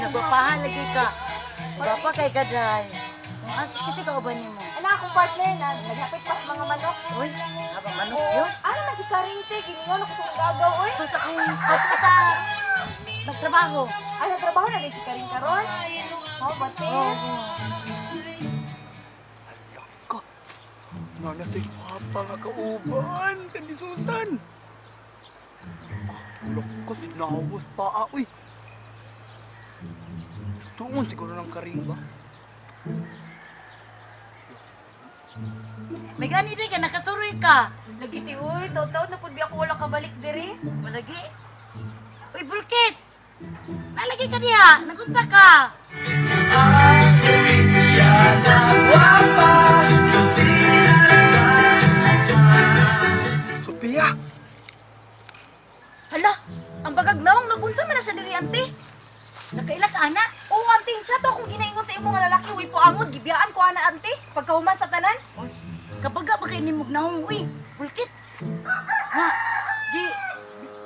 Nagwapahan lagi ka. Gwapa kay kaday. Kasi kauban nimo. Ana akong partner na naghapit pas mga manok. Uy, habang manok yun. Ano man si Karing te, giningon ako sa gagaw oy. Tapos akong ato sa nagtrabaho. Ay, nagtrabaho na din si Karing karon. Oh, bate. Alaka. Nana si Papa nga kauban sa Susan. Loko, sinawas pa uy. Suon siguro ng Karing ba? May gani di ka, nakasuroy ka. Lagi ti uy, taw-taw na pud ako wala kabalik diri. Malagi. Uy, Bulkit! Nalagi ka diha, nagunsa ka. Sophia! Hala, ang bagag naong nagunsa man na siya diri ante. Nakaila ka, ana? Oo, ante, siya to akong ginaingon sa imo nga lalaki, uy po amod gibiyaan ko ana ante. Pagkahuman sa tanan. Uy, kabaga ba kay nimog naong, uy, Bulkit. Ha, di,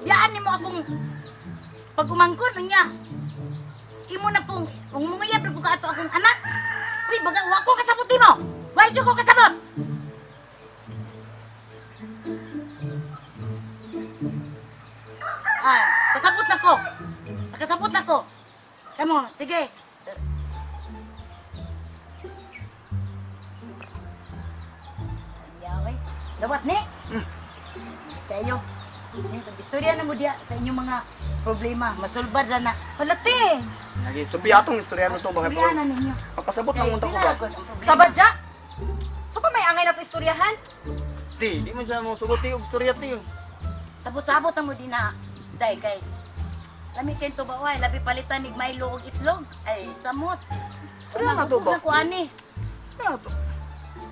biyaan nimo akong pag-umangkon niya. Imo na pong, kung mungayab na po ka ato akong anak. Uy, baga, wa ko kasabot nimo. Wa ko kasabot. Ah, kasabot na ko. Nakasabot na ko. Kamo, sige. Yaway. Dawat ni. Kayo. Istorya na mo diya sa inyong mga problema. Masulbad na na. Hala te. Lagi, Sophia atong istorya no to ba Istorya na ninyo. Papasabot lang unta ko ba? Sabadya. So pa may angay na to istoryahan? Ti, di man siya mo sugot ti og istorya ti. Sabot-sabot na mo din na. Day kay. Lami kay to ba oy, labi palitan nig Milo og itlog. Ay, samot. Istorya na to ba? Ko ani. Istorya na to.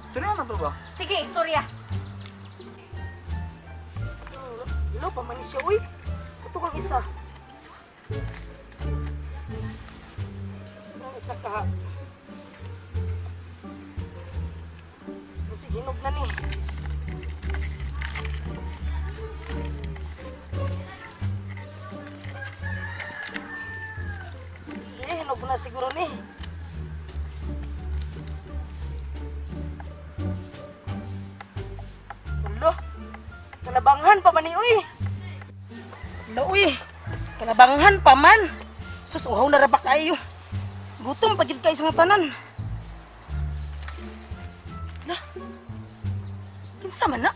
Istorya na to ba? Sige, istorya. Lo, pa man siya, uy. Ito kang isa. Ito isa ka. Kasi hinog na ni. Eh, hinog na siguro ni. Ulo, kalabanghan pa man ni, uy. Ulo, uy. Kalabanghan pa man. Sus, uhaw na rabak kayo. Gutom pagid kayo sa mga tanan. Na, kinsa man na?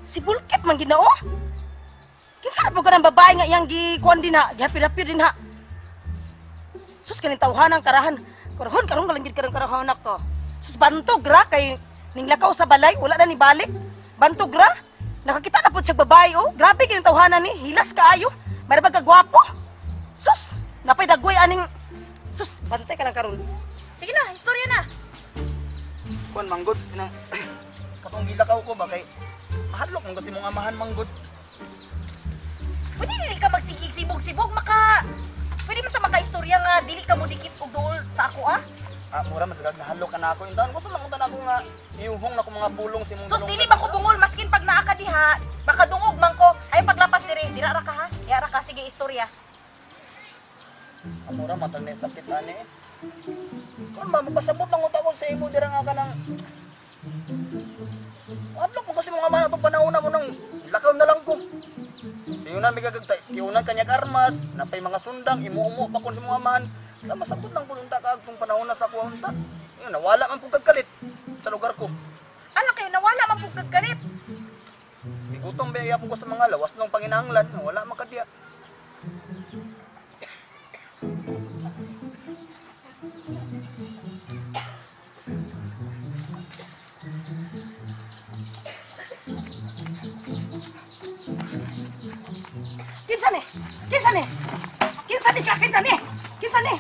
Si Bulkit man ginoo. Kinsa na po ka ng babae nga iyang gikuan din ha, gihapir-hapir din ha. Sus, kaning tawhanang karahan. Karahon, karong galanggid karong karahan ako. Sus, bantog ra kay ninglakaw sa balay, wala na ni balik. Bantog ra. Nakakita na po siya babae, oh. Grabe kayong tawhanan ni. Hilas kaayo. Mara ba kagwapo? Sus, napay dagway aning... Sus, bantay ka lang karon. Sige na, istorya na. Kuan manggod nang katong gilakaw ko ba kay mahadlok man kasi mong amahan manggod. Pwede dili ka magsigig-sibog-sibog maka pwede man ta makaistorya nga dili ka mo dikit og duol sa ako ah. Ah, mura man sagad nahadlok ka na ako. Intaon gusto lang unta na ako nga iuhong na ko mga pulong si mong. Sus, dili ba ko bungol maskin pag naa ka diha, makadungog man ko. Ay paglapas diri, dira ra ka ha. Diha ra ka, sige istorya. Ah, mura man tan sakit ani. Kuan ba magpasabot lang unta ko sa imo dira nga kanang hadlok mo kasi mong amahan atong panahon na mo nang lakaw na lang ko. Siyunan may gagagtay, tiyunan kanya armas, napay mga sundang, imuumo pa kun sa mga amahan. Ta masabot lang kun unta kaagtong panahon na sa kuha unta. Yun, nawala man pud kagkalit sa lugar ko. Ala kayo nawala man pud kagkalit. Migutom ba yapon ko sa mga lawas ng panginahanglan, wala man kadya. Kinsa ni? Kinsa ni? Kinsa ni siya? Kinsa ni? Kinsa ni?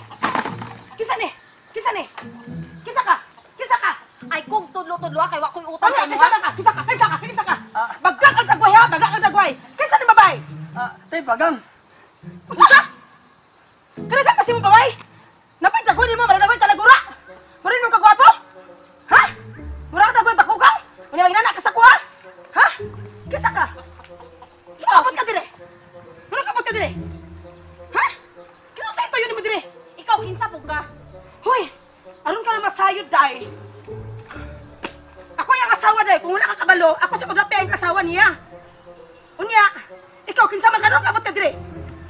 Kinsa ni? Kinsa ni? Kinsa ka? Kinsa ka? Ay kung tudlo-tudlo kay wa koy utang Ano? sa imo. Kinsa ka? Kinsa ka? Kinsa ka? Kinsa ka? Ah. Bagak ang dagway ha? Bagak ang dagway. Kinsa ni babae? Ah, tay bagang. Unsa ka? Kanaga pa si mo babae? Napay dagway nimo, mara dagway kalagura. Mura nimo kagwapo? Ha? Mura ka dagway bakukang? Unya maginana ka sa kuha? Ha? Kinsa ka? Kinsa ka dire? Mura ka dire? Ha? Sayod day. Ako yung asawa day, kung wala ka kabalo, ako sa kudrapi ang asawa niya. Unya, ikaw kinsa man karon kabot ka dire?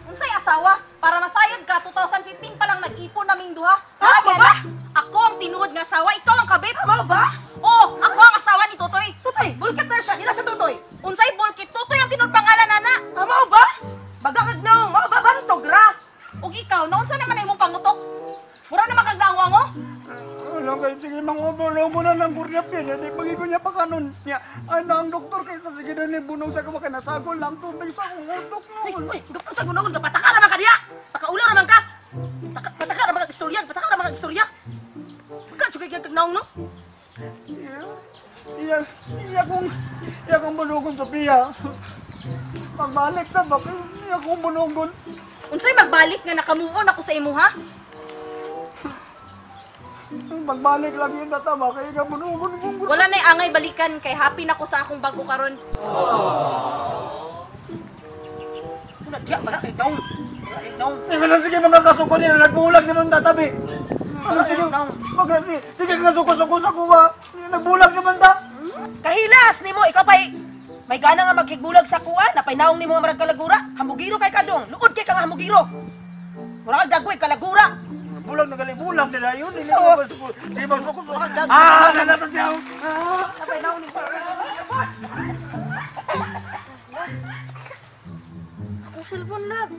Unsay asawa? Para nasayod ka, 2015 pa lang nag-ipon naming duha. Ah, Kaya ba? Ako ang tinuod nga asawa, ikaw ang kabit. Mao ba? Oo, ako ang asawa ni Totoy. Tutoy, bulkit na siya, nila sa Tutoy. Unsay bulkit, Totoy ang tinuod pangalan ana. Ah, mao ba? Baga kag naong, mao ba bantog ra? Ug ikaw, naunsa naman ang imong pangutok? Mura naman kag naangwa mo? Wala kay sige mangubo-lobo na ng kurya pin. Hindi pagi ko niya pakanon niya. Ano ang doktor kay sa sige na ni bunong sa kuma kay nasagol lang tubig sa akong utok Uy, no. uy, gapon sa gunahon ka, pataka naman ka diya. Pakaulaw naman ka. Pataka naman ka istorya, pataka naman ka istorya. Baga jud kay kag naong no? Iya, iya, iya kong bunugon, Sophia. Pagbalik ta ba? Iya kong bunugon. Unsay magbalik nga nakamove on ako sa imuha? Magbalik lang yun na tama kay ka bunugon kong Wala na'y angay balikan kay happy na ko sa akong bago karon. Wala diya baga kay naong. Baga kay naong. Hindi lang sige mga kasuko nila, nagbulag naman tatabi. Mga sige, mga sige nga suko-suko sa kuha. Nagbulag naman ta. Kahilas nimo ikaw pay may gana nga maghigbulag sa kuan, napay naong nimo nga marag kalagura, hamugiro kay kadong, luod kay ka nga hamugiro. Mura kag dagway kalagura. Bulag na gali, bulag nila yun. Sus! Sige magsuko-suko. Murag dagway. Ah, nanatot siya. Ah. Napay naong nimo. Akong cellphone love.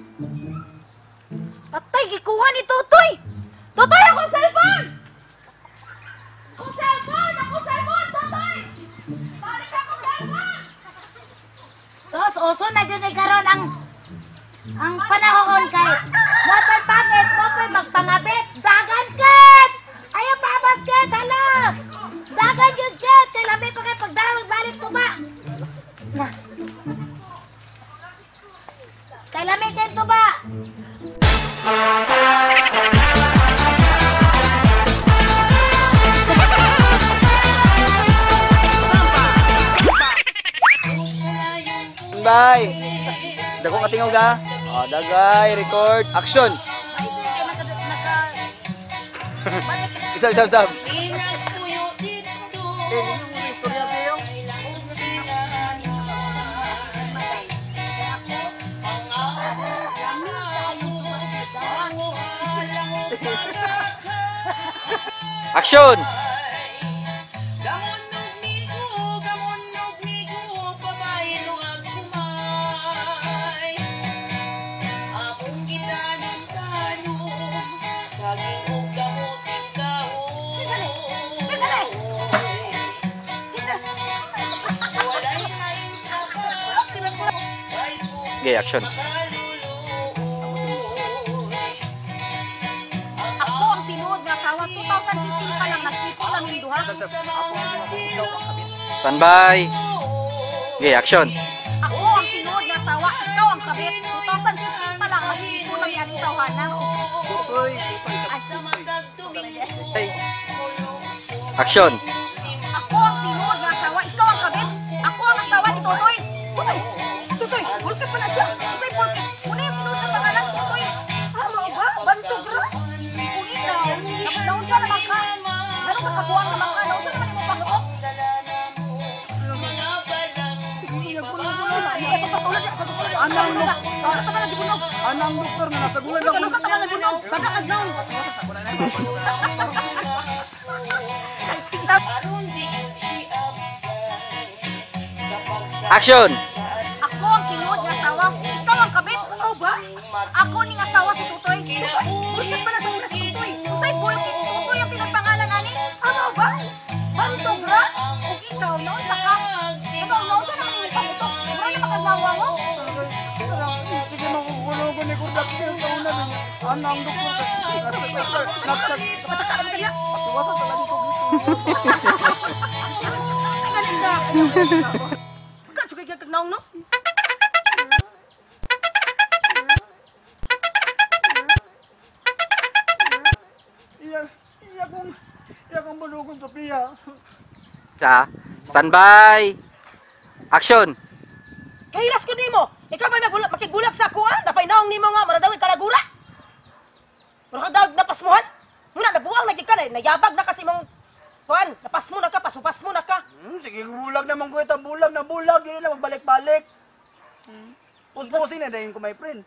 Patay gikuha ni Totoy. Totoy, akong cellphone. Akong cellphone, akong cellphone, Totoy. Balik akong cellphone. Sos, uso na dyan ay karon ang panahon kay mo pa'y pangit, mo pa'y magpangabit, dagan ket! Ayaw paabas ket, hala! Dagan yun ket, kay lami pa kay pagdawag balik tuba. Na. Kay lami kay tuba. Bye. Dako ka tingog ha. Oh, dagay, record, action. Ay, kay naka Isab, isab, isab. Action! Okay, action. Ako ang tinuod nga asawa, 2015 pa lang nag-ipon naming duha. Standby. Okay, action. Ako ang tinuod nga asawa, ikaw ang kabit. 2015 pa lang nag-ipon nami aning tawhana. Ay, Action. Ako ang tinuod nga asawa, ikaw ang kabit. Ako ang asawa ni Totoy. Tutoy, Tutoy, bulkit pa na siya. Unsay bulkit? Una yung tinuod nga pangalan si Totoy. Ah, mao ba? Bantog ra. Kung ikaw, naunsa naman ka? Ano ka kabuang naman ka? Naunsa naman imong panguok? Anang doktor na nasa gulan ako. Sa taman bunog, baga kag naong. Action! Ako ang tinuod nga asawa, ikaw ang kabit. Mao ba? Ako ning asawa si Totoy. Bulkit pa na sa una si Tutoy. Unsay bulkit? Totoy ang tinuod pangalan ani. Ah, mao ba? Bantog ra. Ug ikaw, naunsa ka? Ikaw, naunsa naman imong pangutok? Mura na makaglawa mo? Sige, makukulogon ni Kurdak sa una din. Anang doktor. Nasa Pataka naman kanya. Patuwasan talaga ko gusto. Ay, galing na. Baga jud kay kag naong no? Iya, iya kong bunugon, Sophia. Sa, standby. Action. Kahilas ko nimo. Ikaw ba makigulag sa kuan? Napay naong nimo nga maradawin kalagura. Mura ka dag napasmuhan. Muna nabuang lagi ka na nayabag na kasi mong Kuan, napasmo na ka, pasmo-pasmo na ka. Sige, bulag naman ko ito. Bulag na bulag. Dili lang magbalik-balik. Puspusin na dayon ko, my friend.